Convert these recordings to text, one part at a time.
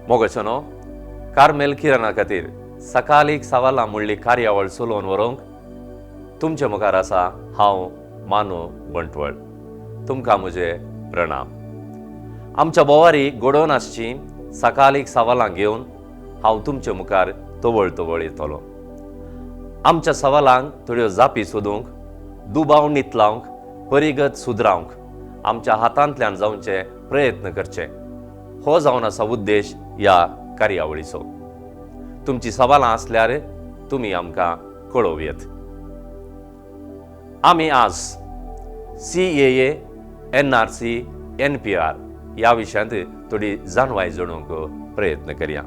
मोगाचेनो, Carmel किरणा खातीर सकाळीक सवालां म्हणली कार्यावळ चलोवन व्हरूंक तुमचे मुखार आसा हांव मानू बंटवळ. तुमकां म्हजे प्रणाम. आमच्या बोवारी घडोवन आसची सकाळीक सवालां घेवन हांव तुमचे मुखार तवळ तवळ येतलो. आमच्या सवालांक थोड्यो जापी सोदूंक, दुबाव नितलावंक, परिगत सुदरावंक आमच्या हातांतल्यान जावचे प्रयत्न करचे, हो जावन आसा उद्देश ह्या कार्यावळीचो. तुमची सवालां आसल्यार तुमी आमकां कळोवयेत. आमी आज CAA, NRC, NPR ह्या विशयांत थोडी जाणवाय जोडूंक प्रयत्न करया.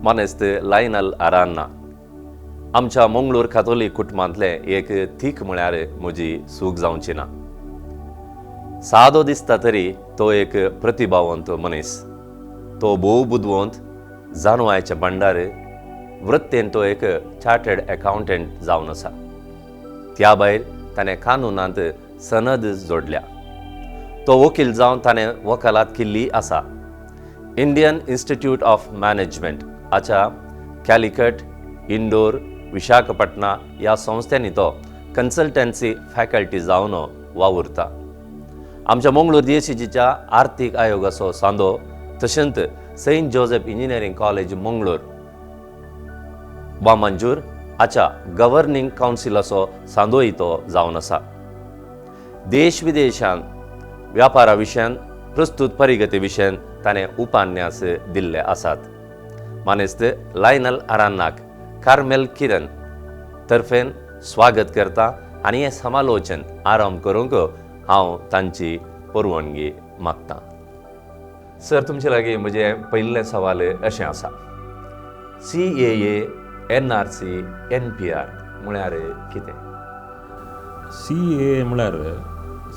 मानेस्त लायनल आरान्ना आमच्या मंगळूर कातोलीक कुटुंबांतलें एक थीक म्हळ्यार म्हजी चूक जावची ना. सादो दिसता तरी तो एक प्रतिभावंत मनीस. तो भोव बुदवंत, जाणवायचें भांडार. वृत्तेन तो एक चार्टर्ड एकावंटंट जावन आसा. त्या भायर ताणें कानूनांत सनद जोडल्या. तो वकील जावन ताणें वकालात केल्ली आसा. इंडियन इन्स्टिट्यूट ऑफ मॅनेजमेंट हाच्या कॅलिकट, इंदोर, विशाखापटणा ह्या संस्थांनी तो कन्सल्टन्सी फॅकल्टी जावन वावुरता. आमच्या मंगळूर दियेसीच्या आर्थीक आयोगाचो सांदो, तशेंच saint Joseph engineering college, Mangalore, Vamanjoor हाच्या गव्हर्निंग कावन्सिलाचो सांदोय तो जावन आसा. देश विदेशांत व्यापारा विशयान, प्रस्तुत परिगती विशयान ताणें उपन्यास दिल्ले आसात. मानेस्त लायनल आरान्नाक कार्मेल किरण तर्फेन स्वागत करता आनी हें समालोचन आरंभ करूंक हांव तांची परवानगी मागता. सर, तुमचे लागीं म्हजें पयलें सवाल अशें आसा, CAA, NRC, NPR म्हळ्यार कितें? CAA म्हळ्यार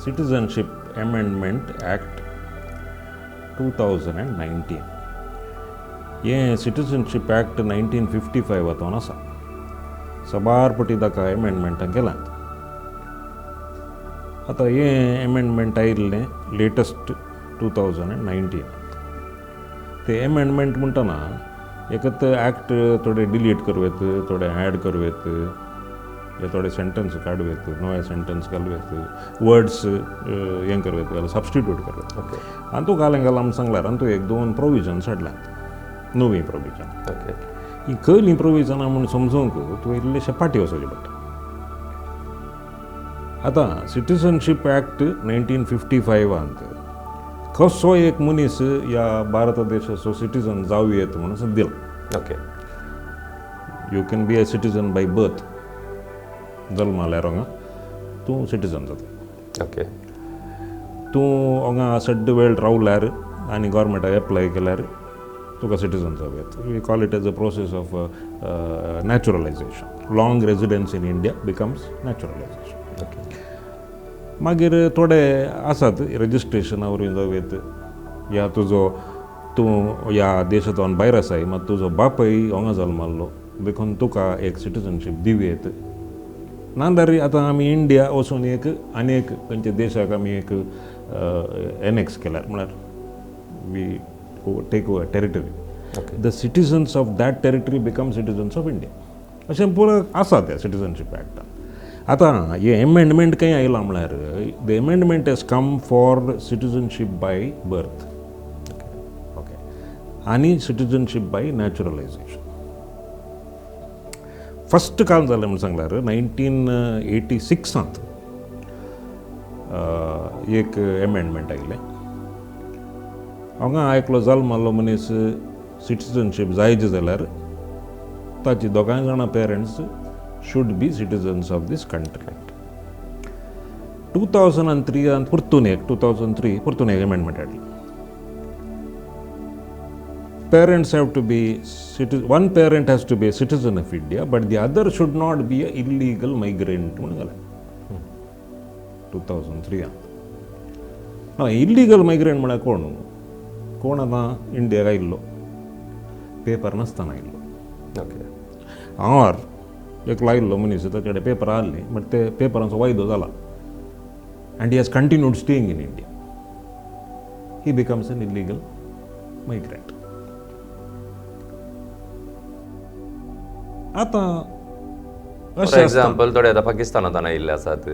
Citizenship Amendment Act 2019. हें सिटिझनशीप ॲक्ट 1955 हातून आसा. साबार पटी ताका एमेंडमेंटां केलात. आतां हें एमेंडमेंट आयिल्लें लेटस्ट 2019. ते एमेंडमेंट म्हणटना एकत ॲक्ट थोडे डिलीट करूं येत, थोडे ॲड करूं येत, या थोडे सेंटन्स काडूं येत, नवे सेंटन्स घालूं येत, वर्ड्स हें करूं येत, सबस्टिट्यूट करूं येत. आनी तूं घालें घालां म्हूण सांगल्यार आनी तूं एक दोन प्रोविजन्स हाडल्यात, नवीं प्रोविजन. ही खंयलीं प्रोविजनां म्हूण समजूंक तुवें इल्लेशें फाटीं वचोचें पडटा. आतां सिटिझनशीप ॲक्ट 1955त कसो एक मनीस ह्या भारत देशाचो सिटिझन जावं येत म्हणून दिलां. You can be a citizen by birth. जल्माल्यार हांगा तूं सिटिझन जाता. तूं हांगा सड्ड वेळ रावल्यार आनी गोवोरमेंटाक एप्लाय केल्यार तुका सिटिझन जावं येता. We call it as a process of naturalization. Long residence in India becomes naturalization. मागीर थोडे आसात, रजिस्ट्रेशना वरवीं जावं येत, या तुजो तूं ह्या देशांतल्यान भायर आसाय, मात तुजो बापूय हांगा जल्माल्लो देखून तुका एक सिटिझनशीप दिवं येत. नाजाल्यार आतां आमी इंडिया वचून एक आनी एक खंयच्या देशाक आमी एक एनएक्स केल्यार, म्हळ्यार we take over territory, the citizens of that territory become citizens of India. अशें पुरो आसा त्या सिटिझनशीप ॲक्टान. आतां हें एमेंडमेंट खंय आयलां म्हळ्यार, the amendment has come for citizenship by birth, okay, आनी सिटिझनशीप बाय नॅचरलायझेशन. फस्ट काम जालें म्हूण सांगल्यार 1986त एक एमेंडमेंट आयलें. हांगा एकलो जल्माल्लो मनीस सिटिझनशीप जायची जाल्यार ताची दोगांय जाणां parents should be citizens of this country. 2003आन परतून एक, 2003 परतून एक एमेंडमेंट हाडली. Parents have to be one parent has to be a citizen of India, but the other should not be a illegal migrant म्हणून घालें 2003. ना, इल्लीगल मायग्रंट म्हळ्यार कोण? कोण आतां इंडियाक आयिल्लो, पेपर नासतना आयिल्लो, ऑर एकलो आयिल्लो मनीस, ताचे कडेन पेपर आहली, बट ते पेपरांचो वायदो जाला and he has continued staying in India, he becomes an illegal migrant. आतां फॉर एग्जाम्पल थोडे आतां पाकिस्तानांत आयिल्ले आसात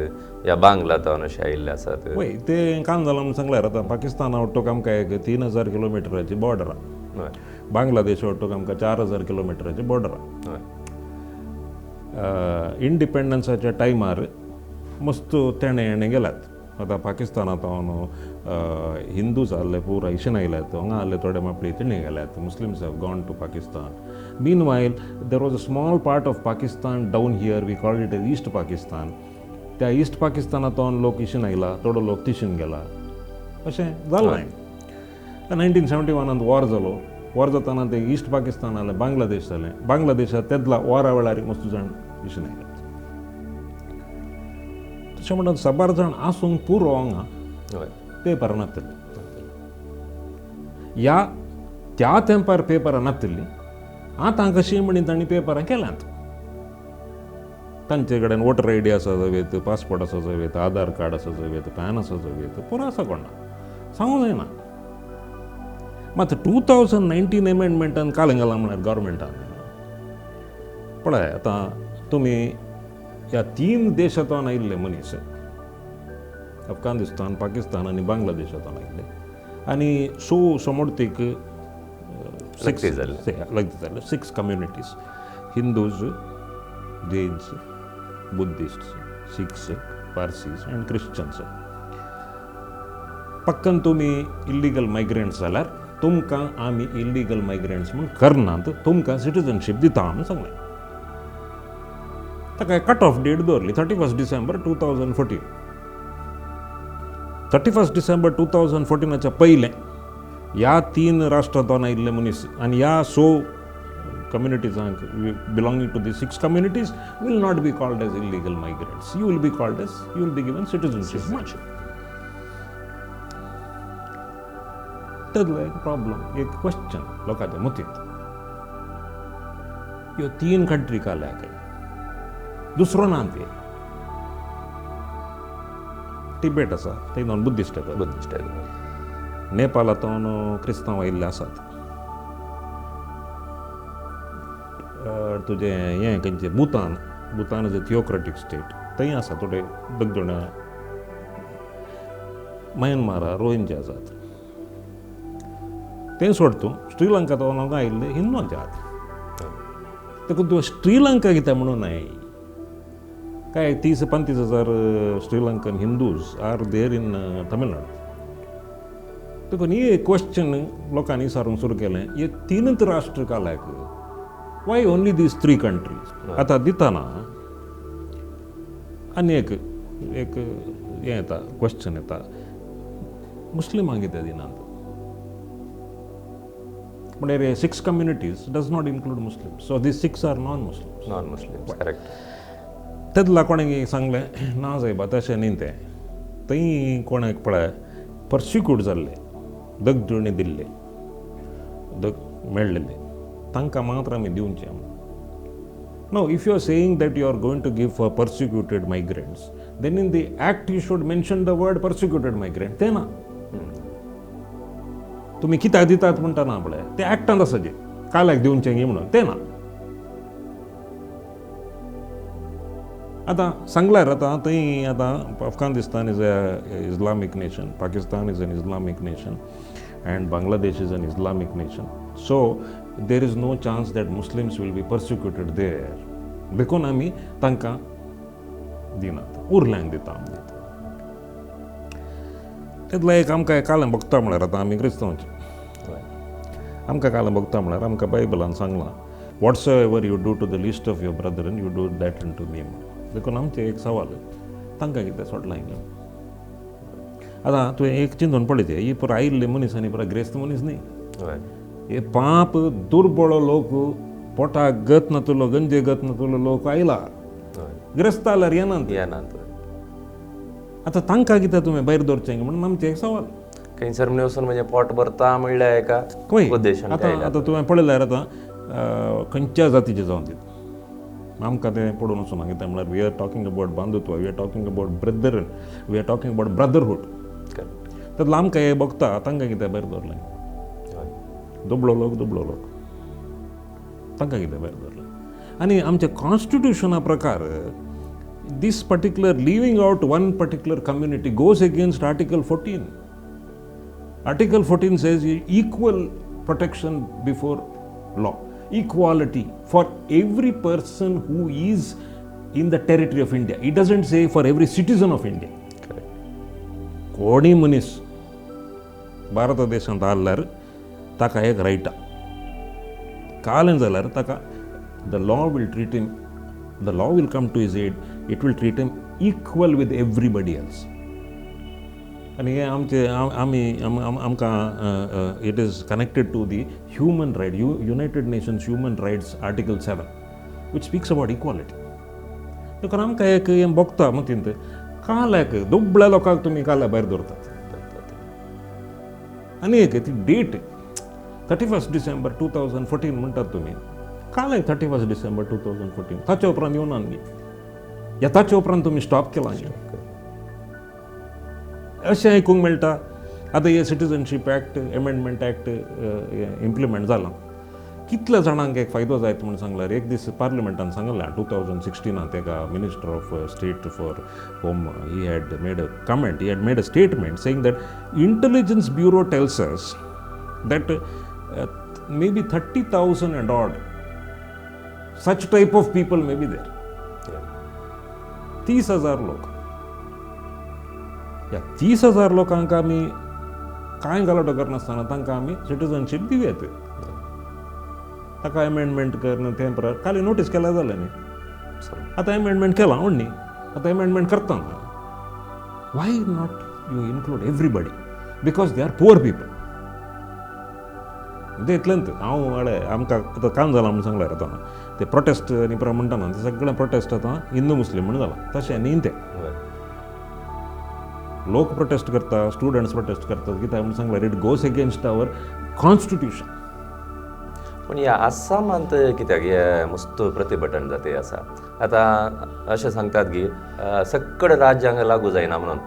या बांगलातान अशे आयिल्ले आसात. वय ते काम जालां म्हूण सांगल्यार आतां पाकिस्ताना वट्टूक आमकां एक 3000 किलोमिटराची बॉर्डर आहा, बांगलादेश वट्टूक आमकां 4000 किलोमिटराची बॉर्डर आहा. इंडिपेंडन्साच्या टायमार मस्त तेणें हेणें गेल्यात. आतां पाकिस्तानांत हिंदूज आहले पुरा इशेन आयल्यात, हांगा आहले थोडे मापळे तेणे गेल्यात, Muslims have gone to Pakistan. Meanwhile there was a small part of Pakistan down here, we called it as East Pakistan. त्या ईस्ट पाकिस्तानांतून लोक इशेन आयला, थोडो लोक तिशेन गेला, अशें जालें. 1971 वॉर जालो. वॉर जाताना ते ईस्ट पाकिस्तान आलें, बांगलादेश जालें. बांगलादेशांत तेदला वॉरा वेळार मस्त जाण इशेन आयले. तशें म्हणटात साबार जाण आसूंक पुरो हांगा पेपरां नातली, ह्या त्या तेंपार पेपरां नातली. आतां कशीं म्हणीत तांणी पेपरां केल्यांत. तांचे कडेन वोटर I D आसा जावं, पासपोर्ट आसा जावं, आधार कार्ड आसा जावं, पॅन आसा जावं, पुरो आसा कोणा सांगूंक जायना. मात 2019 एमेंडमेंटान कालें घालां म्हळ्यार गव्हर्मेंटान. पळय आतां तुमी ह्या 3 देशांतून आयिल्ले मनीस, अफगाणिस्तान, पाकिस्तान आनी बांगलादेशांतून आयिल्ले, आनी सो समोडतीक लग्न जाल्ले 6 communities, Hindus, Jains, Buddhist, Sikhs, Parsis and Christians. पक्कन तुमी इल्लिगल मायग्रंट्स जाल्यार तुमकां आमी इल्लिगल मायग्रंट्स म्हूण करनात, तुमकां सिटिजनशीप दिता म्हूण सांगलें. ताका कट ऑफ डेट दवरली 31 डिसेंबर 2014. 31 डिसेंबर 2014 पयलें ह्या 3 राष्ट्रांतून आयिल्ले मनीस आनी ह्या 6 कम्युनिटीजांक belonging to the 6 communities will not be called as illegal migrants. You will be called as, you will be given citizenship. मातशें तेदलो एक प्रॉब्लम, एक क्वेश्चन लोकांच्या मतींत, ह्यो 3 कंट्री काल्याक दुसरो ना ते टिबेट आसा, थंय नॉन बुद्धिस्ट येतात, बुद्धिस्ट येतात, नेपालांतून क्रिस्तांव आयिल्ले आसात, तुजें हें खंयचें Bhutan, Bhutan is a theocratic state, थंय आसा थोडे दगदोण्या, म्यानमारा रोहिंग्या आसात. तें सोड तूं श्रीलंका तो हांगा आयिल्ले हिंदूंचे आहात, तेका तुवें श्रीलंका कित्याक म्हणून नाय काय 30-35 हजार Sri Lankan Hindus are there in Tamil Nadu. देखून ही क्वेश्चन लोकांनी विचारूंक सुरू केलें, हे 3 राष्ट्र काल्याक why only these 3 countries? आतां दितना आनी एक एक हें येता, क्वेश्चन येता, मुस्लिमांक कित्याक दिनात? म्हणल्यार 6 communities does not include Muslims, so these 6 are non Muslims. Non Muslims, correct. तेदला कोणें सांगलें ना सायबा तशें न्ही तें, थंय कोणाक पळय पर्सिक्यूट जाल्ले, दगदुणी दिल्ले, दग मेळ्ळेले, तांकां मात्र आमी दिवचें. No, if you are saying that you are going to give for persecuted migrants, then in the act you should mention the word persecuted migrant. तें ना, तुमी कित्याक दितात म्हणटा ना पळय, तें एक्टांत आसा जें काल्याक दिवचें गी म्हणून, तें ना. आतां सांगल्यार आतां थंय आतां Afghanistan is a Islamic nation, Pakistan is an Islamic nation and Bangladesh is an Islamic nation. So there is no chance that Muslims will be persecuted there. देखून आमी तांकां दिनात, उरल्यांक दिता आमी दिता. तेतलो एक आमकां कालें भोगता म्हळ्यार आतां आमी क्रिस्तांवचे, आमकां कालें भोगता म्हळ्यार आमकां बायबलान सांगलां, whatsoever you do to the least of your brother you do that unto me. देखून आमचें एक सवाल, तांकां कितें सोडलां हिंगा? आतां तुवें एक चिंतून पळयतें, ही पुराय आयिल्ले मनीस आनी पुराय ग्रेस्त मनीस न्ही, हे पाप दुर्बळ लोक, पोटाक गत नातुलो, गंजे गत नातुलो लोक आयला, ग्रस्त आल्यार येनात येनात. आतां तांकां कितें तुवें भायर दवरचें म्हणून आमचें एक सवाल. खंयसर म्हणून वचून म्हणजे पोट भरता म्हणल्यार एका उद्देशान. आतां आतां तुवें पळयल्यार आतां खंयच्या जातीचे जावन ती आमकां तें पडून वचूना. कितें म्हळ्यार we are talking about बांधुत्व, we are talking about brother, we are talking about brotherhood. तातूंत आमकां हें भोगता, तांकां कितें भायर दवरलें? दुबळो लोक, दुबळो लोक, तांकां कितें भायर दवरलें? आनी आमच्या कॉन्स्टिट्युशना प्रकार this particular leaving out one particular community goes against Article 14. Article 14 says equal protection before law, equality for every person who is in the territory of India. It doesn't say for every citizen of India. कोणी मनीस भारत देशांत आसल्यार ताका एक right, कालें जाल्यार ताका the law will treat him, the law will come to his aid, it will treat him equal with everybody else. आनी हें आमचे आमी आमकां it is connected to the human right, United Nations Human Rights Article 7, which speaks about equality. देखून आमकां एक हें भोगता मतींत, काल्याक दुबळ्या लोकांक तुमी काल्या भायर दवरतात. आनी एक ती date 31 December 2014 म्हणटात तुमी, काल 31 December 2014, ताच्या उपरांत येवना न्ही, या ताच्या उपरांत तुमी स्टॉप केला न्ही, अशें आयकूंक मेळटा. आतां हे citizenship act amendment act implement जाला, कितल्या जाणांक एक फायदो जायत म्हूण सांगल्यार, एक दीस पार्लिमेंटान सांगलें 2016 एका Minister of State for Home, he had made a comment, he had made a statement saying that Intelligence Bureau tells us that maybe 30,000 and odd such type of people may be there. 30,000 लोक. ह्या 30,000 लोकांक आमी कांय गलाटो करनासतना तांकां आमी citizenship दिवयात, ताका amendment कर तें काल नोटीस केल्यार जालें न्ही. आतां एमेंडमेंट केलां म्हण न्ही, आतां एमेंडमेंट करता. Why not you include everybody? Because they are poor people. ते इतलेंच हांव हळे आमकां आतां काम जालां म्हूण सांगल्यार, आतां ते प्रोटेस्ट आनी म्हणटा ना, ते सगळे प्रोटेस्ट आतां हिंदू मुस्लीम म्हूण जालां, तशें न्ही तें. लोक प्रोटेस्ट करता, स्टुडंट्स प्रोटेस्ट करतात, कित्याक म्हूण सांगल्यार it goes against our constitution. पूण ह्या आसामांत कित्याक हे मस्त प्रतिभटन जाता आसा? आतां अशें सांगतात की सगळे राज्यांक लागू जायना म्हणून,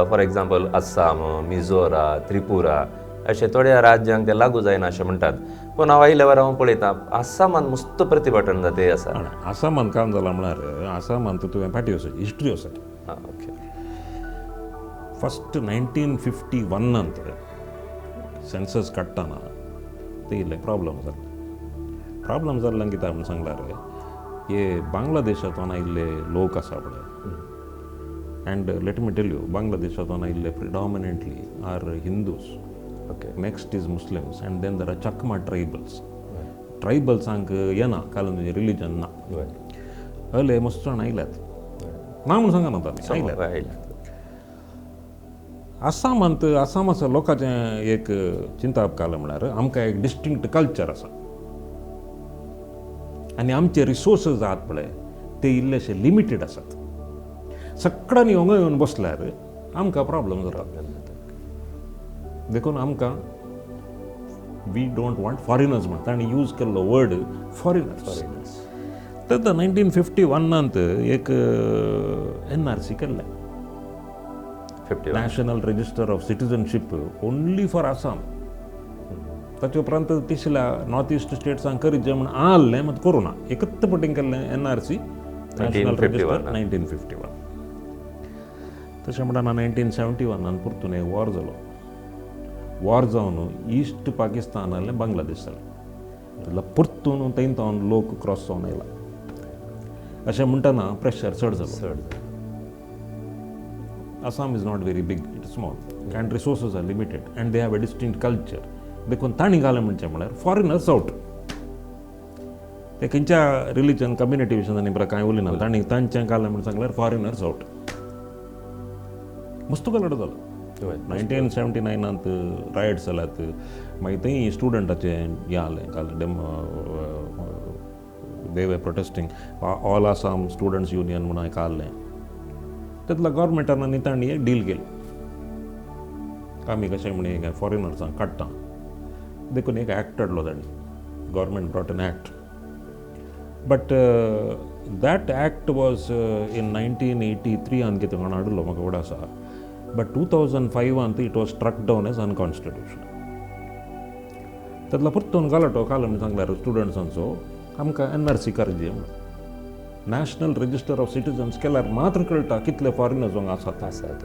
फॉर एग्जाम्पल आसाम, मिझोरा, त्रिपुरा अशे थोड्या राज्यांक ते लागू जायना अशें म्हणटात. पूण हांव आयल्यावर हांव पळयतां आसामान मस्त प्रतिभटन जाता आसा. आसामान काम जालां म्हळ्यार आसामान तुवें फाटीं वचपाचें, हिस्ट्री वचपाची. आं ओके. फस्ट 1951 सेन्सस काडटना ते इल्लें प्रॉब्लम जालें. प्रॉब्लम जाल्ल्यान कित्याक म्हूण सांगल्यार, हे बांगलादेशांतल्यान आयिल्ले लोक आसा पळय, and let me tell you, बांगलादेशांतल्यान आयिल्ले predominantly are Hindus. Next is Muslims and then there are Chakma tribals. ट्रायबल्सांक येना कारण रिलीजन ना. हले मस्त जाण आयल्यात ना म्हूण सांगना, आमी आयल्यात. आयल्यात. आसामांत आसामाच्या लोकांचें एक चिंताप काल म्हळ्यार आमकां एक डिस्टिंक्ट कल्चर आसा आनी आमचे रिसोर्सीस आहात पळय ते इल्लेशे लिमिटेड आसात. सगळ्यांनी हांगा येवन बसल्यार आमकां प्रॉब्लम जाता. देखून आमकां we don't want foreigners म्हण तांणी यूज केल्लो वर्ड फॉरिनर्स. तेन्ना 1951 एक एनआरसी केल्लें. 51. National Register of Citizenship, only for Assam. ताचे उपरांत तिसल्या नॉर्थ इस्ट स्टेट्सांक करीत जें म्हण आहलें, मात करूं ना. एकच पटीन केल्लें एनआरसी, नॅशनल रजिस्टर, 1951. तशें म्हणटाना 1971 परतून एक वॉर जालो. वॉर जावन इस्ट पाकिस्तान आहलें, बांगलादेश जालें. जाल्यार परतून थंय तावन लोक क्रॉस जावन आयला. अशें म्हणटना प्रेशर चड जालो. चड. Assam is not very big, it is small, and resources are limited, and they have a distinct culture. देखून तांणी घालें म्हणचें म्हळ्यार फॉरिनर्स आउट. ते खंयच्या रिलीजन कम्युनिटी विशीं तांणी कांय उलयना, तांणी तांचें घालें म्हूण सांगल्यार फॉरिनर्स आउट. मस्त गलाटो जालो. 1979 रायट्स जाल्यात, मागीर थंय स्टुडंटाचें हें आहलें काल dem, they were protesting, All Assam Students Union म्हणून एक आहलें. तेतल्या गव्हर्मेंटान आनी तांणी एक डील केली, आमी कशें म्हण फॉरिनर्सांक काडटा. देखून एक एक्ट हाडलो तांणी, government brought an act, but that act was in 1983 कितें कोण हाडलो म्हाका खबर आसा, but 2005 it was struck down as unconstitutional. तेतलो परतून गलाटो काल म्हण सांगल्यार स्टुडंट्सांचो आमकां एनआरसी करची म्हणून. नॅशनल रजिस्टर ऑफ सिटीजन्स केल्यार मात्र कळटा कितले फॉरेनर्स हांगा आसात. आसात.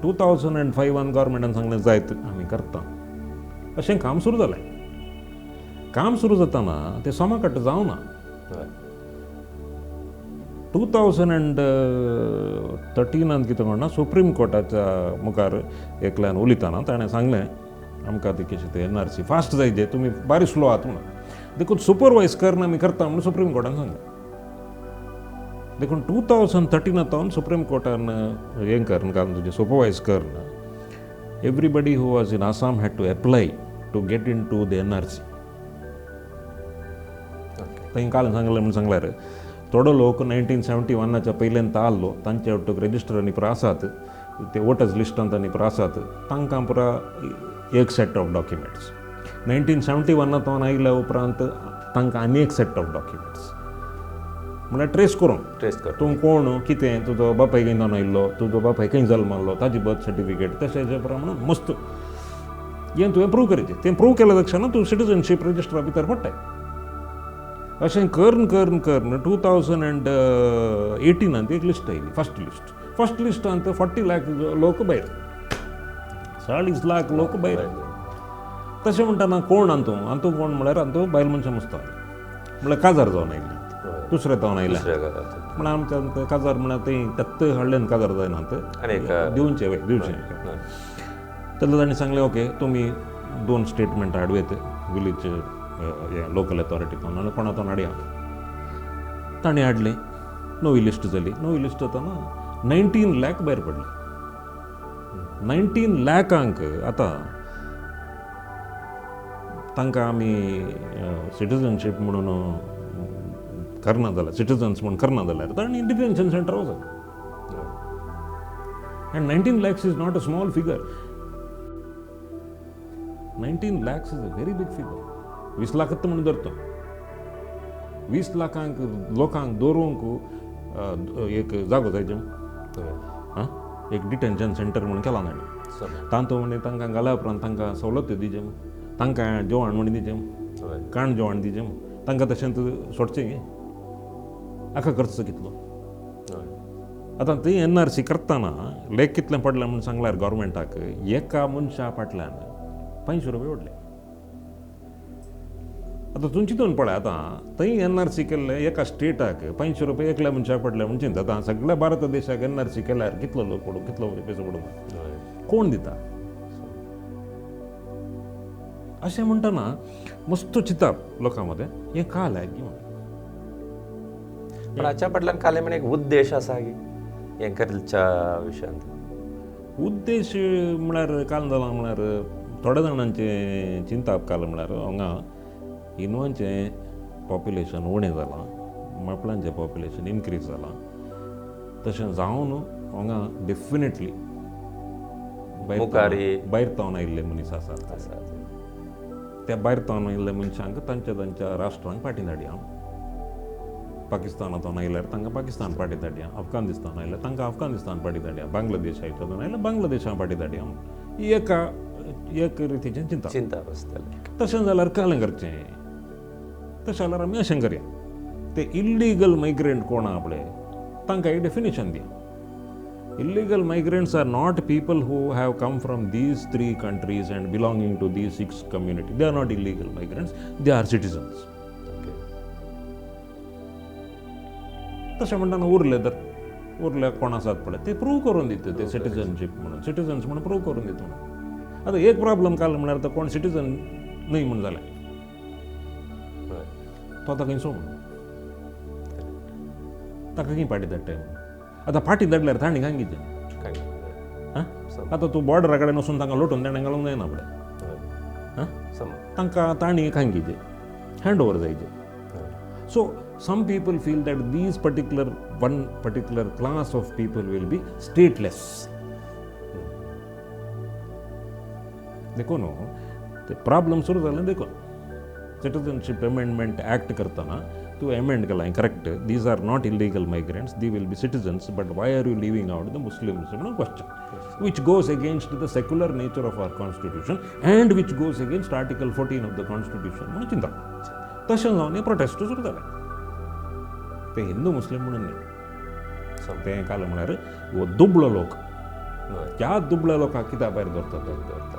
2005 गव्हर्मेंटान सांगलें जायत आमी करता अशें काम सुरू जालें. काम सुरू जातना तें सोमाकट जावना. 2013 कितें म्हणना सुप्रीम कोर्टाच्या मुखार एकल्यान उलयतना ताणें सांगलें आमकां ती कशें तें एनआरसी फास्ट जाय जे तुमी बारीक स्लो आहात म्हणून, देखून सुपरवायज करना आमी करता म्हणून सुप्रीम कोर्टान सांगलें. देखून 2013 सुप्रीम कोर्टान हें करन कारण तुजें सुपरवायज करन everybody who was in Assam had to apply to get into the NRC. थंय काल सांगलें म्हणून सांगल्यार थोडो लोक 1971 पयल्यान ताल्लो तांचे वटूक रजिस्टर आनी पुरा आसात, ते वोटर्स लिस्टांत आनी पुरा आसात, तांकां पुरा एक सेट ऑफ डॉक्युमेंट्स. 1971 आयल्या उपरांत तांकां आनी एक सेट ऑफ डॉक्युमेंट्स. म्हणल्यार ट्रेस करूंक, ट्रेस कर तूं कोण कितें, तुजो बापाय खंय जावन आयिल्लो, तुजो बापाय खंय जल्मल्लो, ताजी बर्थ सर्टिफिकेट, तशें हेजे प्रमाण मस्त हें तुवें प्रूव करचें. तें प्रूव केल्या तक्षणा तूं सिटीजनशीप रजिस्टरा भितर पडटाय. अशें करून करून करून 2018 एक लिस्ट आयली, फर्स्ट लिस्ट. फर्स्ट लिस्टांत 40 लाख लोक भायर, 40 लाख लोक भायर. तशें म्हणटना कोण अंतू अंतू कोण म्हळ्यार अंतू बायल मनशां मस्त म्हळ्यार काजार जावन आयिल्ले, दुसऱ्या जावन आयले म्हळ्यार आमच्या काजार म्हळ्यार ती दत्त हाडल्यान काजार जायना दिवचे वय दिवचे. तेन्ना तांणी सांगलें ओके तुमी 2 स्टेटमेंट हाडवेत विलेज लोकल अथॉरिटीतून आनी कोणातून हाडया. तांणी हाडलें, नवी लिस्ट जाली. नवी लिस्ट जातना 19 लाख भायर पडले. 19 लाखांक आतां तांकां आमी सिटीजनशीप म्हणून करना जाल्यार, सिटीजन्स म्हणून करना जाल्यार तांणी डिटेन्शन सेंटर वचप. And 19 lakhs is not a small figure. 19 lakhs is a very big figure. 20 लाखात म्हणून धरतो, 20 लाखांक लोकांक दवरूंक एक जागो जाय आं, एक डिटेन्शन सेंटर म्हणून केला ताणें. तांतू म्हणजे तांकां घाल्या उपरांत तांकां सवलत्यो दिवच्यो, तांकां जेवण म्हण दिवचें, काण जेवण दिवचें, तांकां तशेंच सोडचें हाका खर्च कितलो. आतां ती एनआरसी करतना लेख कितलें पडलें म्हूण सांगल्यार गव्हर्मेंटाक एका मनशा फाटल्यान 500 रुपया पडले. आतां तूं चिंतून पळय, आतां थंय एनआरसी केल्ले एका स्टेटाक 500 रुपया एकल्या मनशाक पडले म्हूण चिंता. आतां सगळ्या भारत देशाक एनआरसी केल्यार कितलो लोक पडूं, कितलो पयसो पडूं, कोण दिता अशें म्हणटना मस्त चिंतप लोकां मदें हें काल आहे की म्हणून. पण हाच्या फाटल्यान कालें म्हण एक उद्देश आसा की हें करच्या विशयांत उद्देश म्हळ्यार काल जालां म्हळ्यार थोड्या जाणांचें चिंतप काल म्हळ्यार हांगा हिंदवांचें पॉप्युलेशन उणें जालां, मापलांचें पॉप्युलेशन इनक्रीज जालां. तशें जावन हांगा डेफिनेटली भायर तावन आयिल्ले मनीस आसात. त्या भायर तावन आयिल्ल्या मनशांक तांच्या तांच्या राष्ट्रांक फाटीं धाडया. पाकिस्तानांतून आयल्यार तांकां पाकिस्तान फाटीं धाडया, अफगाणिस्तान आयल्यार तांकां अफगाणिस्तान फाटीं धाडया, बांगलादेश आयल्यार आयल्यार बांगलादेशां फाटीं धाडया. ही एका एक रितीचें चिंता चिंता आसतलें. तशें जाल्यार कालें करचें, तशें जाल्यार आमी अशें करया, ते इल्लीगल मायग्रंट कोण आहा पळय तांकां एक डेफिनेशन दिया. Illegal migrants are not people who have come from these 3 countries and belonging to these 6 communities. They are not illegal migrants, they are citizens. Okay. तशें म्हणटना उरले तर उरले कोण आसात पळय ते प्रूव करून दिता ते सिटीजनशीप म्हणून, सिटीजन्स म्हणून प्रूव करून दिता म्हणून. आतां एक प्रॉब्लम काल म्हळ्यार आतां कोण सिटीजन न्हय म्हूण जालें तो आतां खंयचो म्हणून ताका खंय फाटीं धाडटाय म्हणून. आतां फाटीं धाडल्यार तांणी खंय कितें आं, आतां तूं बॉर्डरा कडेन वचून तांकां लोटून ताणें घालूंक जायना पळय आं, तांकां तांणी खंय कितें हँड ओवर जायचे. So some people feel that these particular one particular class of people will be stateless. देखून ते प्रॉब्लम सुरू जालें. देखून सिटीजनशीप अमेंडमेंट ॲक्ट करतना तूं एमेंड केलां correct, these are not illegal migrants, they will be citizens, but why are you leaving out the Muslims म्हणून question, which goes against the secular nature of our constitution and which goes against article 14 of the constitution म्हणून चिंता. तशें जावन हे protest सुरू जालें. ते हिंदू मुस्लीम म्हणून न्ही, तें काल म्हळ्यार हो दुबळो लोक, त्या दुबळ्या लोकांक कित्याक भायर दवरतात दवरतात.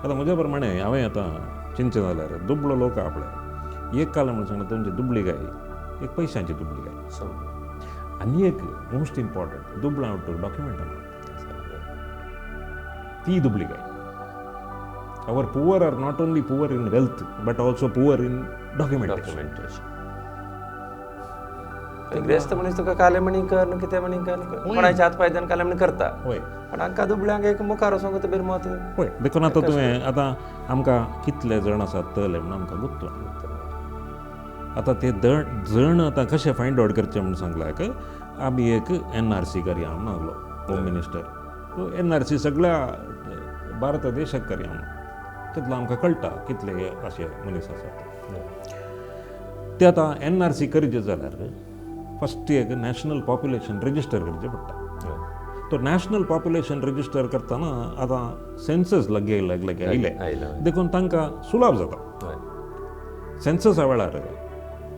आतां म्हज्या प्रमाणे हांवें आतां चिंतचें जाल्यार दुबळो लोक आपले एक काल म्हणून सांगता तांची दुबळी गाय एक पयशांची दुबळी गाय आनी एक मोस्ट इम्पॉर्टंट दुबळा डॉक्युमेंट ती दुबळी गाय. Our poor are not only poor in wealth but also poor in documentation. ग्रेस्त मनीस तुका कालेमणी कर कितें म्हणी कर कोणाच्या हात पांय कालेमणी करता, पण हांकां दुबळ्यांक एक मुखार वचोंक बेर मत. हय, देखून आतां तुवें आतां आमकां कितले जण आसात तले म्हणून आमकां गुत्तो. आतां ते जण आतां कशें फायंड आवट करचें म्हूण सांगलां आमी एक NRC करया म्हणून सांगलो होम मिनिस्टर. NRC सगळ्या भारत देशाक करया म्हणून, तितलो आमकां कळटा कितले अशे मनीस आसात ते. आतां NRC करचें जाल्यार फस्ट एक नॅशनल पॉप्युलेशन रजिस्टर करचें पडटा. तो नॅशनल पॉप्युलेशन रजिस्टर करतना आतां सेन्सस लगे लगे आयले देखून तांकां सुलाभ जाता. सेन्ससा वेळार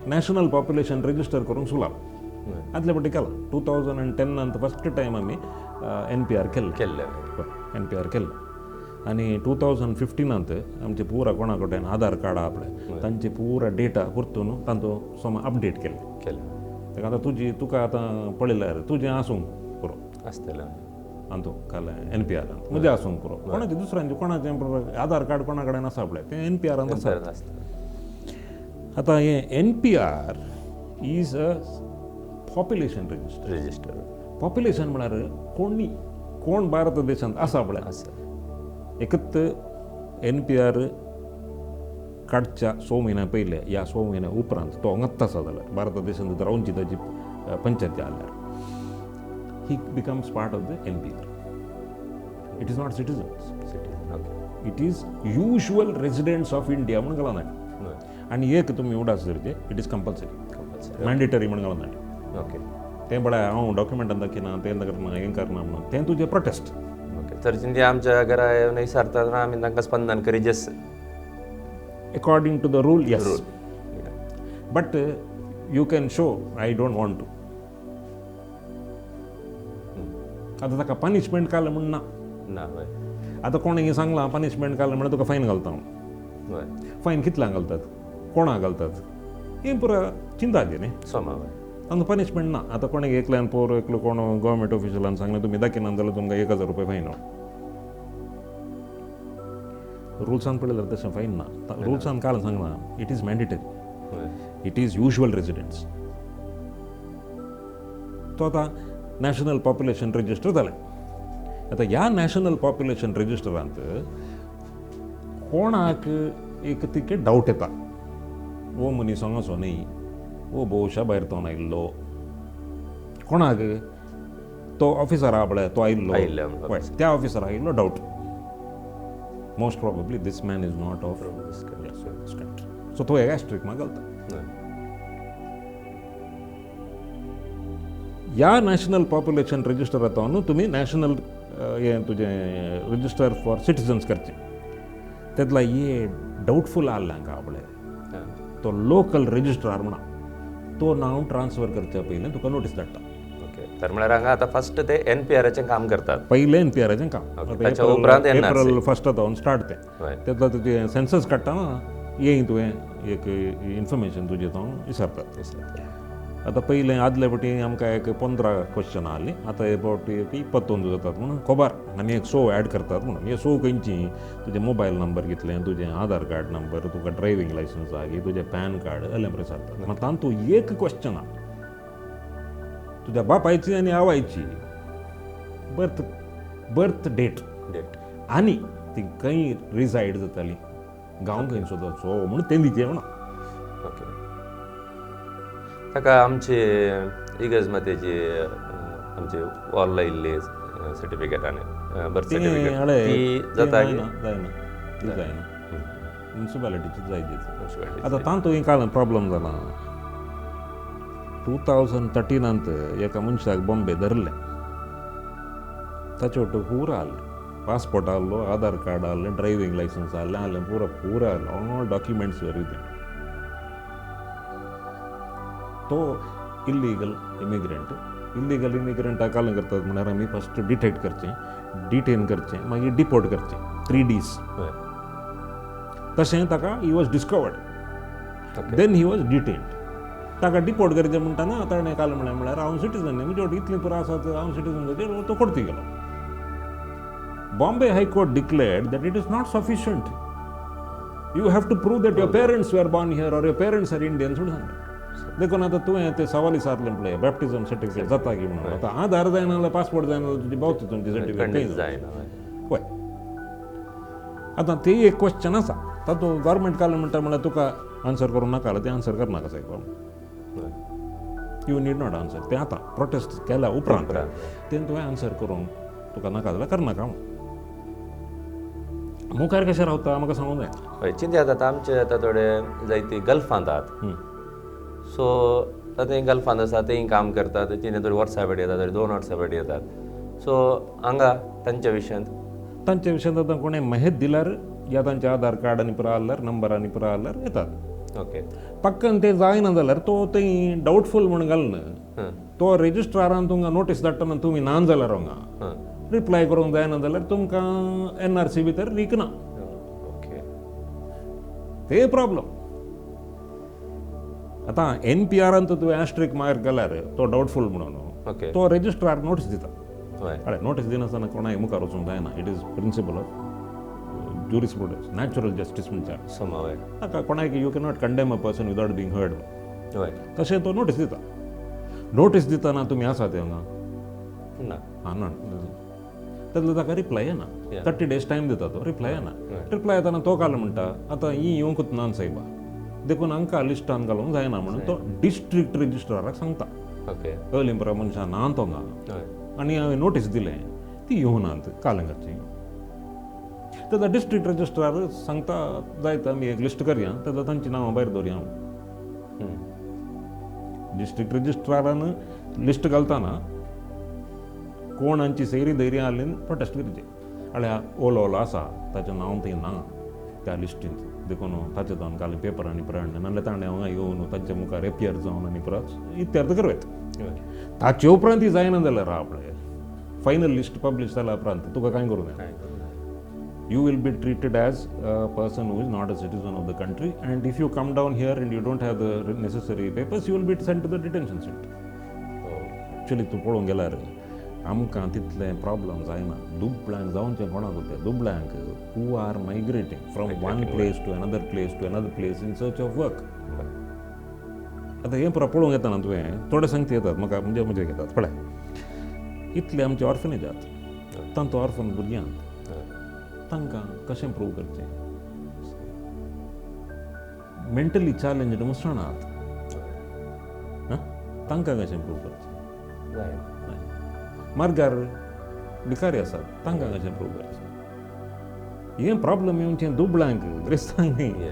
नॅशनल पॉप्युलेशन रजिस्टर करूंक सुलाभ आदले फावटी केलां. 2010 फस्ट टायम आमी NPR केल्लें, NPR केल्लें. आनी 2015 आमचे पुरा कोणा कडेन आधार कार्ड आपले तांचे पुरा डेटा परतून तांचो समा अपडेट केल्लें. ताका आतां तुजी तुका आतां पळयल्यार तुजें आसूंक पुरो आसतलें आनी तूं काल NPR म्हजें आसूंक पुरो, कोणाचें दुसऱ्यांचें कोणाचें आधार कार्ड कोणा कडेन आसा पळय तें NPR आसा. आतां हें NPR is a population register. Population म्हळ्यार कोणी कोण भारत देशांत आसा पळय आसा. एकत NPR काडच्या 6 म्हयन्या पयले या 6 म्हयन्या उपरांत तो अंगत आसा जाल्यार भारत देशांत रावची ताची पंचायती आल्यार he becomes part of the NPR. It is not citizens, it is usual residents of India म्हणून घाला ना. आनी एक तुमी उडास धरचें, it is compulsory, mandatory म्हणून घाला ना. ओके, तें पळय हांव डॉक्युमेंटान दाखयना तें करना हें करना म्हणून तें तुजें प्रोटेस्ट. ओके, तर ते आमच्या घरा येवन विचारतात आमी तांकां स्पंदन करीजेस according to the rule. Yes, rule. Yeah. But you can show I don't want to. आतां ताका पनिशमेंट काल म्हण ना ना. आतां कोणें सांगलां पनिशमेंट काल म्हणल्यार तुका फायन घालता हांव. फायन कितल्यांक घालतात, कोणाक घालतात हें पुरा चिंताचें न्ही. तांकां पनिशमेंट ना. आतां कोणें एकल्यान पोर एकलो कोण गव्हर्मेंट ऑफिशलान सांगलें तुमी दाखयना जाल्यार तुमकां 1000 रुपया फायन. रुल्सान पळयल्यार तशें फायन ना. रुल्सान काल सांगलां it is mandatory, it is usual residence. तो आतां नॅशनल पॉप्युलेशन रजिस्टर जालें. आतां ह्या नॅशनल पॉप्युलेशन रजिस्टरांत कोणाक एक तिके डावट येता, वो मनीस हांगासो न्ही, वो भोवशा भायर तो आयिल्लो. कोणाक तो ऑफिसर आहा पळय तो आयिल्लो, त्या ऑफिसराक आयिल्लो doubt, most probably this man is not of this country. So तो एस्ट्रिक मागलता. ह्या नॅशनल पॉप्युलेशन रजिस्टरांत न्हू तुमी नॅशनल हें तुजें रजिस्टर फॉर सिटिजन्स करचें. तेतला हे डावटफूल आहलें हांकां पळय तो लोकल रजिस्ट्रार म्हणा तो नांव ट्रान्सफर करच्या पयलीं तुका नोटीस धाडटा. तर म्हळ्यार हांगा आतां फस्ट ते NPRाचें काम करतात, पयलें NPRाचें काम, ताच्या उपरांत एप्रिल 1 जावन स्टार्ट तें. तेतला तुजें सेन्सस काडटा येय तुवें एक इन्फॉर्मेशन तुजें तो विचारतात. आतां पयलें आदले फावटी आमकां एक 15 क्वेश्चनां आहलीं, आतां हे फावटी 21 जातात म्हणून खबर आनी एक 100 एड करतात म्हणून. हे 100 खंयची तुजें मोबायल नंबर घेतलें, तुजें आधार कार्ड नंबर, तुका ड्रायव्हिंग लायसन्स आहा, तुजें पॅन कार्ड अलें विचारतात. मात तातूंत एक क्वेश्चन आहा तुज्या बापायची आनी आवयची बर्थ डेट आनी ती खंय रिजायड जाताली, गांव खंय सोदचो म्हणून तें दिचें म्हणा. ओके, ताका आमची इगर्ज मातेची आमची वॉल लायिल्ली सर्टिफिकेट आनी बर्थ सर्टिफिकेट ती जाता जायना, ती जायना, म्युनिसिपालिटीची जाय. आतां तातूंत काल प्रॉब्लम जाला. 2013 एका मनशाक बॉम्बे धरलें, ताचे वटेन पुरा आसलें, पासपोर्ट आहलो, आधार कार्ड आहलें, ड्रायव्हिंग लायसन्स आहलें, आहलें पुरा पुरा आहलें, ऑल डॉक्युमेंट्स वर विथ. तो Illegal immigrant. Illegal इमिग्रंटाक कालें करतात म्हळ्यार आमी फस्ट डिटेक्ट करचें, डिटेन करचें, मागीर डिपोर्ट करचें, 3 Ds. तशें ताका he was discovered, then he was detained. ताका डिपोर्ट करचें म्हणटा ताणें काल म्हणलें म्हळ्यार हांव सिटीजन न्ही, म्हजे इतलीं पुरो आसात, हांव सिटीजन जाचेर तो कोर्ती गेलो. Bombay High Court declared that it is not sufficient. You have to prove that your parents were born here or your parents are Indians म्हणून सांगलें. देखून आतां तुवें तें सवाल विचारलें पळय बॅप्टिजम सर्टिफिकेट जाता की म्हणून. आतां आधार जायना जाल्यार पासपोर्ट जायना जाल्यार तुजी बावती तुमची सर्टिफिकेट जायना. हय, आतां तें एक क्वेश्चन आसा. तातूंत गव्हर्मेंट काल म्हणटा म्हळ्यार तुका आन्सर करूं नाका जाल्यार तें आन्सर करनाका सायब, you need not answer. तें आतां प्रोटेस्ट केल्या उपरांत तें तुवें आन्सर करूंक तुका नाका जाल्यार करनाका. मुखार कशें रावता म्हाका सांगूंक जाय. हय, चिंता आतां आमचे आतां थोडे जायते गल्फांत आहात, सो आतां गल्फांत आसा तेय काम करतात, तिने थोडी वर्सां भेट येतात, थोडी 2 वर्सां भेट येतात. सो हांगा तांच्या विशयांत तांच्या विशयांत आतां कोणें महेत दिल्यार या तांचे आधार कार्ड आनी पुरो आहल्यार नंबर आनी पुरो आहल्यार येतात. ओके, पक्कन ते जायना जाल्यार तो थंय डावटफूल म्हूण घालून तो रेजिस्ट्रारान तुमकां नोटीस धाडटना तुमी ना जाल्यार हांगा रिप्लाय करूंक जायना जाल्यार तुमकां एनआरसी भितर रिकना. ओके, ते प्रॉब्लम. आतां एनपीआरान तुवें एस्ट्रीक मार्क घाल्यार तो डावटफूल म्हणून तो रेजिस्ट्रार नोटीस दिता. हय, नोटीस दिनासतना कोणाय मुखार वचूंक जायना. It is principle of jurisprudence, natural justice म्हणटा ताका कोणाक you cannot condemn a person without being heard. तशें तो नोटीस दिता. नोटीस दितना तुमी आसा ते हांगा ना, आं ना तेन्ना ताका रिप्लाय येना. 30 days time दिता तो, रिप्लाय येना. रिप्लाय येतना तो काल म्हणटा आतां ही येवंकूच ना सायबा, देखून हांकां लिस्टान घालूंक जायना म्हणून तो डिस्ट्रिक्ट रजिस्ट्राराक सांगता. अलिंपरा मनशां ना तो हांगा आनी हांवें नोटीस दिलें ती येवनात कालें करचें. तेन्ना डिस्ट्रिक्ट रजिस्ट्रार सांगता जायत आमी एक लिस्ट करया, तेन्ना तांची नांवां भायर दवरया. डिस्ट्रिक्ट रजिस्ट्रारान लिस्ट घालतना कोण हांची सैरी धैर्य आहली प्रोटेस्ट करचें. म्हळ्यार ओलो ओलो आसा ताचें नांव थंय ना त्या लिस्टींत, देखून ताचें जावन घालें पेपर आनी परत नाल्यार ताणें हांगा येवन तांच्या मुखार एपियर जावन आनी परत इत्यर्थ करूं येता. ताचे उपरांत ती जायना जाल्यार राव पळय फायनल लिस्ट पब्लीश जाल्या उपरांत तुका कांय करूं जायना. You will be treated as a person who is not a citizen of the country, and if you come down here and you don't have the necessary papers, you will be sent to the detention center. Actually, तूं पळोवंक गेल्यार आमकां तितलें problem जायना. दुबळ्यांक जावचें कोणाक तें दुबळ्यांक who are migrating from one place to another place to another place in search of work. आतां हें पुरो पळोवंक येता ना तुवें, थोडे सांगते येतात म्हाका म्हणजे म्हजे घेतात पळय इतले आमचे ऑर्फनेज आहात, तांचो ऑर्फन भुरग्यांक तांकां कशें प्रूव करचें? मेंटली चॅलेंज्ड मुसणां आहात, तांकां कशें प्रूव करचें? मार्गार भिकारी आसात तांकां कशें प्रूव करचें? हें प्रॉब्लम येवचें दुबळ्यांक, क्रिस्तांक न्ही.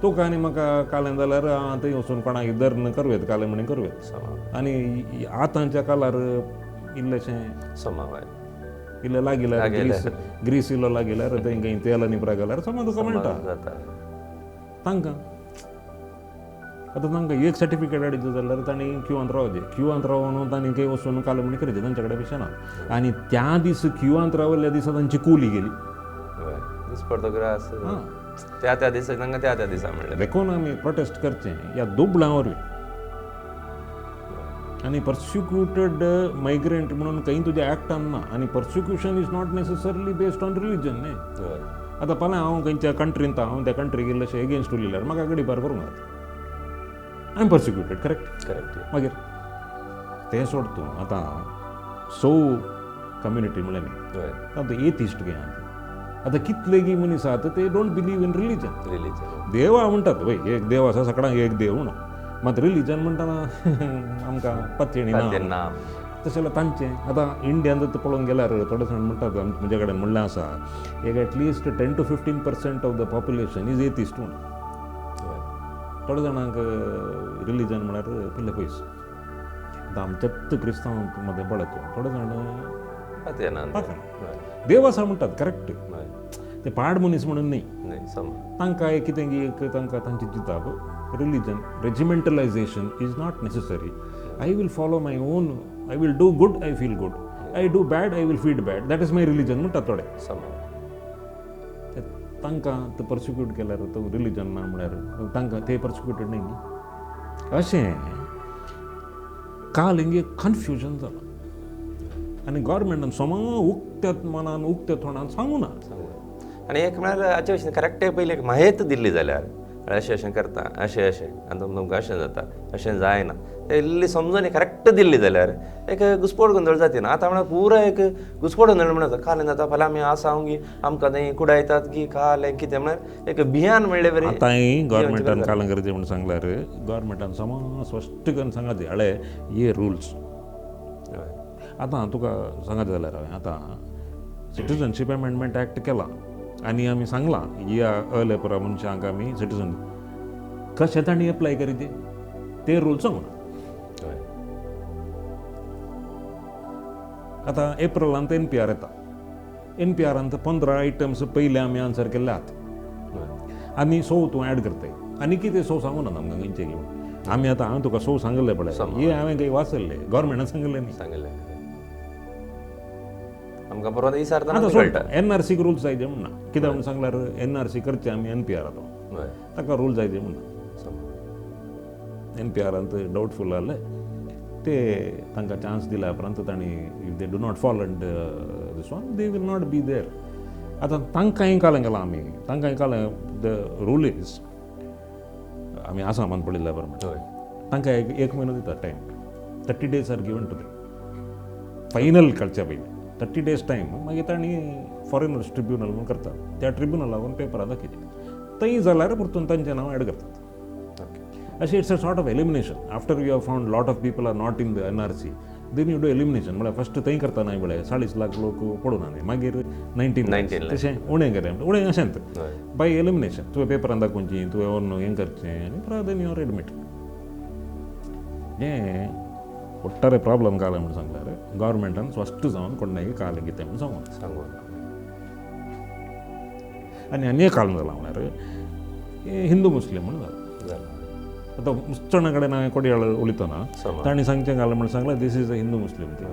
तुका आनी म्हाका कालें जाल्यार थंय वचून कोणाक धरून करूं येता, कालें म्हणून करूं येता. आनी आतांच्या कालार इल्लेशें इल्लें लागिल्यार ग्रीस ग्रीस इल्लो लागिल्यार थंय खंय तेल आनी पुराय घाल्यार समज तुका मेळटा. तांकां आतां तांकां एक सर्टिफिकेट हाडिल्लें जाल्यार तांणी क्युआंत रावचें, क्युआंत रावन तांणी खंय वचून कालें म्हण करचें, तांचे कडेन पयशे ना. आनी त्या दीस क्युआंत रावल्ल्या दिसा तांची कुली गेली. त्या त्या दिसा तांकां त्या त्या दिसा मेळ्ळें. देखून आमी प्रोटेस्ट करचें ह्या दुबळां वरवीं. आनी पर्सिक्युटेड मायग्रंट म्हणून खंय तुज्या एक्टान ना. आनी persecution is not necessarily based on religion न्ही. आतां फाल्यां हांव खंयच्या कंट्रींत हांव त्या कंट्रीक इल्लेशें एगेन्स्ट उलयल्यार म्हाका गडीपार करूंक जाता. I am persecuted, correct? Correct. मागीर तें सोड तूं आतां सो कम्युनिटी म्हणलें न्ही, आतां एथिस्ट घे. आतां कितलेगी मनीस आहात ते don't believe in religion. Religion देवा म्हणटात वय, एक देव आसा सगळ्यांक एक देव म्हणून, मात रिलीजन म्हणटना आमकां पत्तेणी ना. तशें जाल्यार तांचें आतां इंडियान जर पळोवंक गेल्यार थोडे जाण म्हणटात म्हजे कडेन म्हणलें आसा एक at least 10 to 15% of the population is atheist म्हणून. थोडे जाणांक रिलीजन म्हळ्यार पिल्ले पयस. आतां आमच्याच क्रिस्तांव मदें पळयता थोडे जाण देव आसा म्हणटात, करेक्ट, ते पाड मनीस म्हणून न्ही, तांकां एक कितें एक तांकां तांची Jitab religion regimentalisation is not necessary. I will follow my own, I will do good, I feel good, I do bad, I will feel bad, that is my religion म्हणटा थोडे. तांकां ते पर्सिक्यूट केल्यार तो रिलीजन ना म्हळ्यार तांकां ते पर्सिक्युटेड न्ही न्ही. अशें काल हिंगे कन्फ्युजन जालां आनी गव्हर्मेंटान समा उक्त्या मनान उक्त्या तोंडान सांगू ना. आनी एक म्हळ्यार हाचे भशेन करेक्ट पयलीं एक म्हायत दिल्ली जाल्यार अशें अशें करता, अशें अशें आनी तुमकां अशें जाता, अशें जायना, ते इल्ली समजून करेक्ट दिल्ली जाल्यार एक घुसपोड गोंदळ जाती ना. आतां म्हळ्यार पुरो एक घुसपोड गोंदळ म्हणटा काल जाता, फाल्यां आमी आसा की आमकां थंय कुडायतात की काल कितें म्हळ्यार एक भियान म्हणलें बरें. आतांय गव्हर्मेंटान काल गरजे म्हूण सांगल्यार गव्हर्मेंटान समा स्पश्ट करून सांगात हळे हे रुल्स. आतां तुका सांगत जाल्यार हांवें आतां सिटिजनशीप अमेंडमेंट एक्ट केला आनी आमी सांगलां ह्या अलेपरा मनशांक आमी सिटिजन कशें तांणी एप्लाय करीत ते रूल सांगूना. आतां एप्रिलांत एन पी आर येता, एन पी आरांत 15 आयटम्स पयले आमी आन्सर केल्ले आहात आनी 100 तूं एड करताय आनी कितें 100 सांगूना आमकां खंयचे घेवन आमी. आतां हांवें तुका 100 सांगलें पळय, हे हांवें काही वाचल्लें, गव्हर्मेंटान सांगलें न्ही, सांगलें आमकां परत विचारतना कळटा. एन आर सीक रूल जाय म्हण ना, कित्याक म्हूण सांगल्यार एन आर सी करचें आमी एन पी आर आतां ताका रूल जाय म्हण ना. एन पी आरांत डावटफूल जालें ते तांकां चान्स दिल्या उपरांत तांणी if they do not fall and this one they will not be there. आतां तांकांय कालें गेलां आमी, तांकांय कालें the rule is आमी आसा मान पडिल्ल्या प्रमाणे तांकां एक म्हयनो दिता time, 30 days are given to them final कळच्या पयलीं 30 डेज टायम. मागीर तांणी फॉरेनर्स ट्रिब्युनल म्हूण करतात, त्या ट्रिब्युनला वचून पेपरां दाखयतात, थंय जाल्यार परतून तांचें नांव एड करतात. अशें it's a sort of elimination. After you have found lot of people are not in the N R C then you do elimination. म्हळ्यार फस्ट थंय करता न्हय म्हळ्यार 40 लाख लोक पडूना न्हय, मागीर 19 तशें उणें केलें उणें अशेंच बाय एलिमिनेशन. तुवें पेपरान दाखोवची, तुवें व्हरून हें करचें आनी परत then you are admit. हें ಒಟ್ಟಾರೆ ಪ್ರಾಬ್ಲಮ್ ಕಾಲ म्हूण सांगल्यार गव्हर्मेंटान स्पश्ट जावन कोणाक काल कितें म्हूण सांगून सांगू. आनी आनी एक काल जालां म्हळ्यार हिंदू मुस्लीम म्हूण जालां. आतां मुसलमाना कडेन हांवें कोडयाळ उलयतना तांणी सांगचें घालें म्हूण सांगलें this is a Hindu Muslim thing.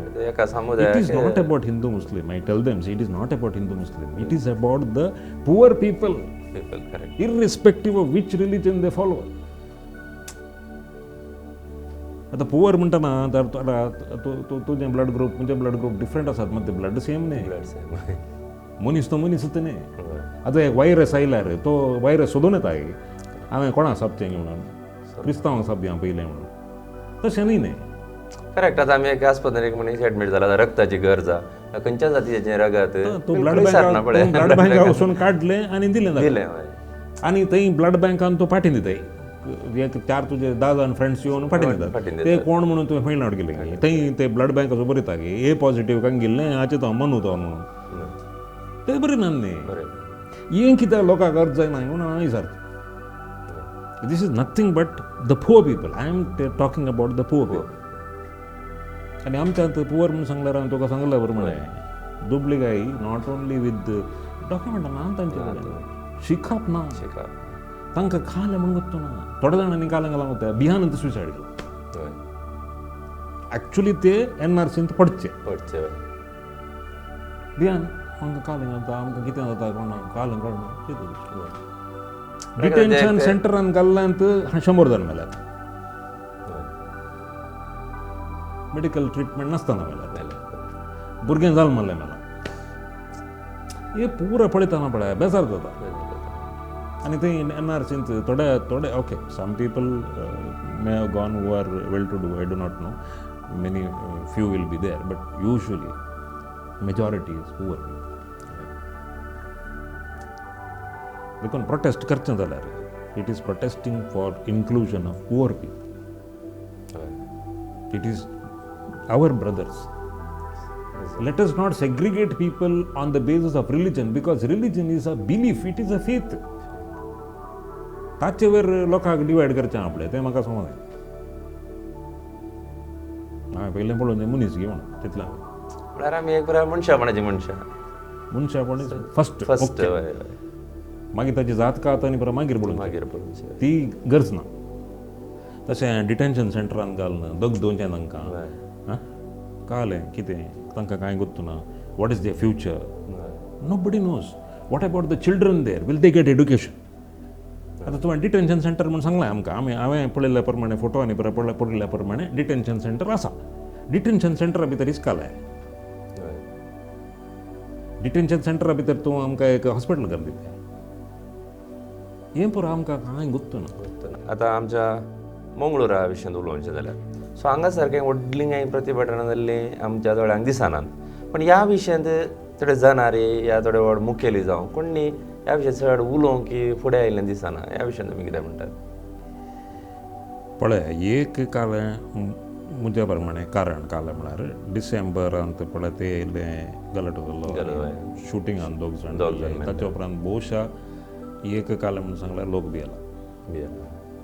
It is not about Hindu Muslim. I tell them it is not about Hindu Muslim, it is about the poor people irrespective of which religion they follow. आतां poor म्हणटा ना तुजें blood group म्हजें blood group different आसात, मात ते blood same न्ही, मनीस तो मनीसच न्ही. आतां एक वायरस आयल्यार तो वायरस सोदून येता हांवें कोणाक सापचें म्हणून, क्रिस्तांवांक सापया पयलें म्हणून, तशें न्ही न्ही. करेक्ट. आतां आमी एका आस्पत्रेक एक मनीस एडमीट जाला, रक्ताची गरज आसा, खंयच्या जातीचें रगत तो ब्लड बँक ब्लड बँका वचून काडलें आनी दिलें दिलें आनी थंय ब्लड बँकान तो पाठी दिताय एक 4 तुजे 10 जाण फ्रेंड्स येवन फाटीं दितात ते कोण म्हणून तुवें फायंड आवट केलें थंय ते ब्लड बँकाचो बरयता की ए पॉजिटीव कांय गेल्लें हाचें तो मनू तो म्हणून ते बरें ना न्ही. हें कित्याक लोकांक अर्ज जायना म्हणून हांव विचारता. This is nothing but the poor people. I am talking about the poor people. आनी आमच्यांत पुवर म्हणून सांगल्यार हांवें तुका सांगलें बरें म्हळें दुबली गाय not only with document ना तांचे कडेन, शिकप ना, तांकां खालें म्हूण गोत्तो ना. थोड्या जाणांनी कालें घालां वता बिहान सुसायड केला. एक्चुली ते एन आर सींत पडचे पडचे बिहान आमकां कालें घालता, आमकां कितें जाता कोणाक कालें कळना. डिटेन्शन सेंटरान घाल्ल्यांत 100 जाण मेल्यात, मेडिकल ट्रिटमेंट नासतना मेल्यात, भुरगें जाल मारलें मेला. हे पुरो पळयतना पळय बेजार जाता. आनी थंय एन आर सींत थोडे थोडे okay some people may have gone who are well to do, I do not know, many few will be there, but usually majority is poor. देखून प्रोटेस्ट करचें जाल्यार it is protesting for inclusion of poor people. It is our brothers. Let us not segregate people on the basis of religion, because religion is a belief, it is a faith. ताचे वयर लोकांक divide करचें आपलें तें म्हाका समज. हांवें पयलें पळोवन मनीस घेवन तितलें म्हळ्यार आमी एक बरें मनशापणाची मनशां, मनशापण फस्ट फस्ट, मागीर ताची जात कात आनी परत मागीर पळोवन मागीर पळोवची ती गरज ना. तशें डिटेन्शन सेंटरान घालून दग दवरचें तांकां. आं, कळ्ळें कितें तांकां कांय गोत्तू ना. What is their future? Nobody knows. What about the children there? Will they get education? आतां तुवें डिटेन्शन सेंटर म्हूण सांगलें आमकां, आमी हांवें पळयल्ल्या प्रमाणे, फोटो आनी पळयल्ल्या प्रमाणे डिटेन्शन सेंटर आसा. डिटेन्शन सेंटरा भितर इस्काल आहे. डिटेन्शन सेंटरा भितर तूं आमकां एक हॉस्पिटल करून दिता. हें पुरो आमकां कांय गोत्तू ना. आतां आमच्या मंगळुरा विशयांत उलोवचें जाल्यार, सो हांगा सारकें व्हडलीं कांय प्रतिभटनां जाल्लीं आमच्या दोळ्यांक दिसनात, पण ह्या विशयांत थोडे जाणारे या थोडे व्हड मुखेली जावं कोणी ह्या विशयांत चड उलोवंक की फुडें आयिल्लें दिसना. ह्या विशयांत तुमी कितें म्हणटात? पळय, एक काल म्हज्या प्रमाणे कारण काल म्हळ्यार डिसेंबरांत पळय ते येयल्ले गलट जाल्लो शुटिंगान दोग जाण, ताच्या उपरांत भोवशा एक काल म्हणून सांगल्यार लोक भियेला,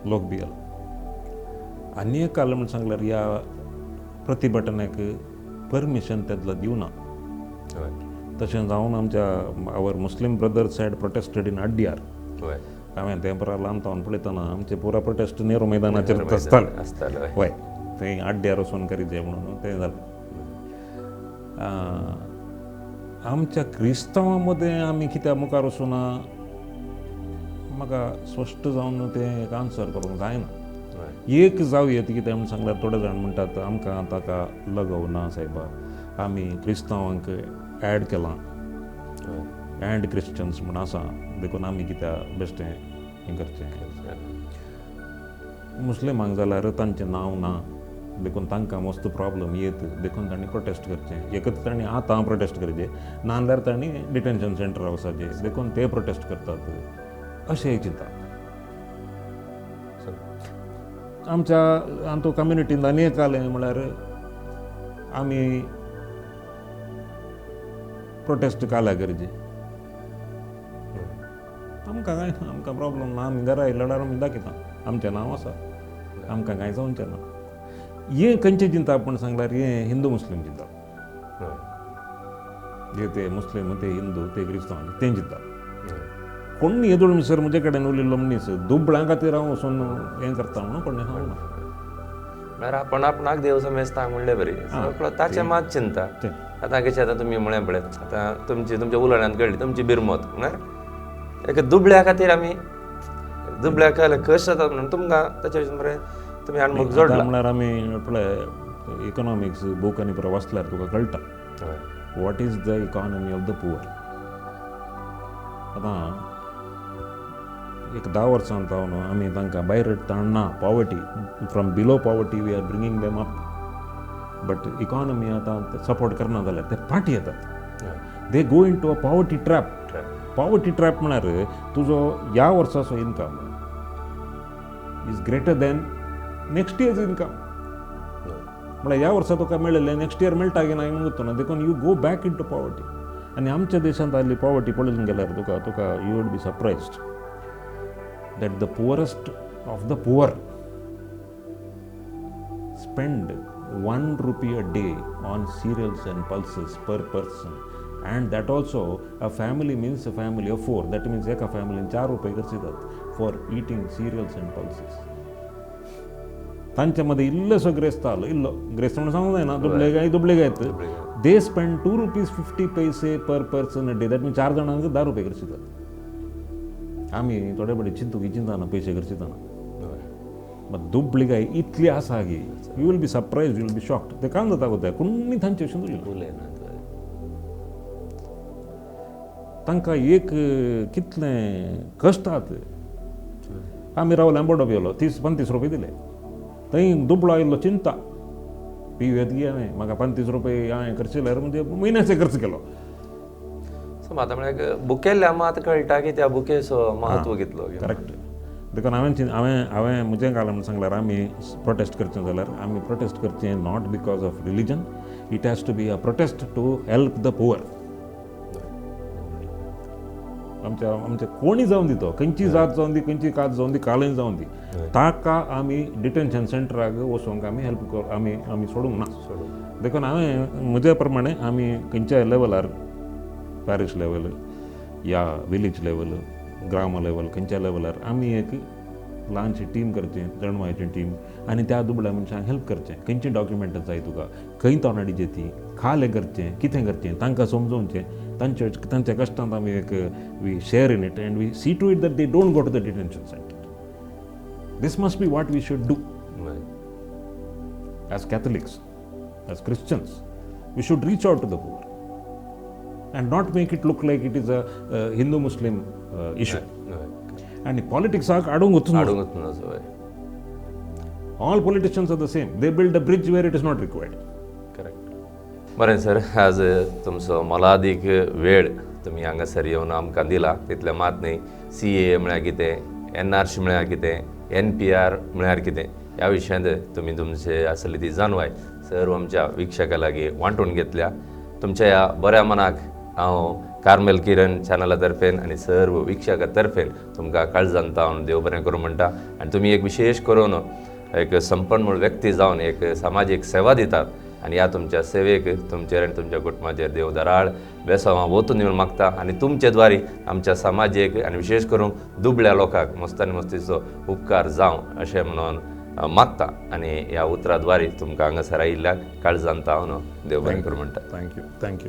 लोक भियेला. आनी एक काल म्हणून सांगल्यार ह्या प्रतिभटनेक परमिशन तेदला दिवना. तशें जावन आमच्या our Muslim brothers had protested in Adyar. हांवें तें पुरा ल्हान तावन पळयतना आमचे पुरा प्रोटेस्ट नेहरू मैदानाचेर आसताले. हय, थंय आड्ड्यार वचून करीत जाय म्हणून तें जालें. आमच्या क्रिस्तांवां मदें आमी कित्याक मुखार वचूना म्हाका स्पश्ट जावन तें एक आन्सर करूंक जायना. एक जावं येत कितें म्हूण सांगल्यार थोडे जाण म्हणटात आमकां ताका लगव ना सायबा, आमी क्रिस्तांवांक एड केलां, एंड क्रिश्चन्स म्हूण आसा, देखून आमी कित्याक बेश्टें हें करचें. मुस्लिमांक जाल्यार तांचें नांव ना, देखून तांकां मस्त प्रॉब्लम येत, देखून तांणी प्रोटेस्ट करचें. एकच तांणी आतां प्रोटेस्ट करचें, ना जाल्यार तांणी डिटेन्शन सेंटर वचपाचें, देखून ते प्रोटेस्ट करतात अशें चिंता. आमच्या आमच्या कम्युनिटीन आनी एक आलें म्हळ्यार आमी प्रोटेस्ट काल्या गरजे, आमकां कांय ना, आमकां प्रॉब्लम ना, आमी घरा आयल्यार आमी दाखयता आमचें नांव आसा, आमकां कांय जावचें ना. हें खंयचें चिंता पूण सांगल्यार हें हिंदू मुस्लीम चिंता, जे ते मुस्लीम ते हिंदू ते क्रिस्तांव तें चिंता. कोण येदोळ मिसर म्हजे कडेन उलयल्लो मनीस दुबळ्यां खातीर हांव वचून हें करता म्हणून कोण सांगना. म्हळ्यार आपण आपणाक देव समेजता म्हणले बरी ताचें मात चिंता. आतां कशें आतां तुमी म्हळें पळय, आतां तुमची तुमच्या उलोवण्यांत कळ्ळी तुमची बिरमत, म्हळ्यार एका दुबळ्या खातीर आमी दुबळ्या कश जाता म्हणून तुमकां ताचे विशीं बरें तुमी अणभव जोडला. म्हळ्यार आमी पळय इकॉनॉमिक्स बूक आनी पळय वाचल्यार तुका कळटा what is the economy of the poor. आतां एक 10 वर्सां जावन आमी तांकां भायर ताणना, poverty from below poverty we are bringing them up, but economy आतां सपोर्ट करना जाल्यार ते फाटीं येतात. They go into a poverty trap. Poverty trap म्हळ्यार तुजो ह्या वर्साचो income is greater than next year's income. म्हळ्यार ह्या वर्सा तुका मेळिल्लें नेक्स्ट इयर मेळटा की ना म्हणून गोत्तू ना, देखून you go back into poverty. आनी आमच्या देशांत आयिल्ली पॉवर्टी पळयली गेल्यार तुका तुका you would be surprised that the poorest of the poor spend 1 rupee a day on cereals and pulses per person, and that also a family means a family of 4, that means eka family 4 रुपये खर्चितात for eating cereals and pulses. तांच्या मध्ये इल्लोसो ग्रेस्त आलो, इल्लो ग्रेस्त म्हणून सांगूंक जायना, दुबळे गाय दुबळे गायत, they spend 2 rupees 50 paise per person a day, that means 4 जाणांक 10 रुपये खर्चितात. आमी थोडे बडे चिंतू की चिंतना पयशे खर्चितना, मात दुबळी गाय इतली आसा की you will be surprise, you will be shocked. ते काम जाता कोता कोणी तांचे भशेन उलयना. तांकां एक कितलें कश्ट आहात. आमी रावले आंबोडो पियेलो 30-35 रुपये दिले, थंय दुबळो आयिल्लो चिंता पियेत गी हांवें म्हाका 35 रुपये हांवें खर्च केल्यार म्हणजे म्हयन्याचे खर्च केलो. सो आतां म्हळ्यार बुकेल्ल्या मात कळटा की त्या बुकेचो महत्व कितलो. करेक्ट. देखून हांवें हांवें हांवें म्हजें काल म्हणून सांगल्यार आमी प्रोटेस्ट करचें जाल्यार आमी प्रोटेस्ट करचें not because of religion, it has to be a protest to help the poor. आमच्या आमच्या कोणी जावन दी, तो खंयची जात जावन दी, खंयची कात जावन दी, कालय जावन दी, ताका आमी डिटेन्शन सेंटराक वचोंक आमी हेल्प आमी आमी सोडूंक ना. देखून हांवें म्हज्या प्रमाणे आमी खंयच्याय लेवलार, पॅरीश लेवल या विलेज लेवल, ग्राम लेवल, खंयच्या लेवलार आमी एक ल्हानशी टीम करचें, जाणवायची टीम, आनी त्या दुबळ्या मनशांक हेल्प करचें. खंयचीं डॉक्युमेंटां जाय तुका, खंय तोंड हाडचें, ती खालें करचें, कितें करचें, तांकां समजोवचें. तांचे तांच्या कश्टांत आमी एक we share in it and we see to it that they don't go to the detention center. This must be what we should do as Catholics, as Christians. We should reach out to the poor and not make it look like it is a Hindu Muslim issue. And politics हाडूंक वचून हाडूंक वचून, हय. All politicians are the same. They build a bridge where it is not required. Correct. बरें sir, आज तुमचो मोलादीक वेळ तुमी हांगासर येवन आमकां दिला. तितलें मात न्ही, सीएए म्हळ्यार कितें, एनआरसी म्हळ्यार कितें, एनपीआर म्हळ्यार कितें, ह्या विशयांत तुमी तुमचे आसली ती जाणवाय सर्व आमच्या विक्षकां लागीं वांटून घेतल्या. तुमच्या ह्या बऱ्या मनाक हांव कार्मेल किरण चॅनला तर्फेन आनी सर्व विक्षका तर्फेन तुमकां काळजान हांव देव बरें करूं म्हणटा. आनी तुमी एक विशेश करून एक संपन्न व्यक्ती जावन एक समाजीक सेवा दितात आनी ह्या तुमच्या सेवेक तुमचेर आनी तुमच्या कुटुंबाचेर देव दराळ बेसांव वतून दिवन मागता. आनी तुमचे द्वारी आमच्या समाजेक आनी विशेश करून दुबळ्या लोकांक मस्त आनी मस्तीचो उपकार जावं अशें म्हणून मागता. आनी ह्या उतरा द्वारी तुमकां हांगासर आयिल्ल्याक काळजान हांव देव बरें करूं म्हणटा. Thank you, thank you.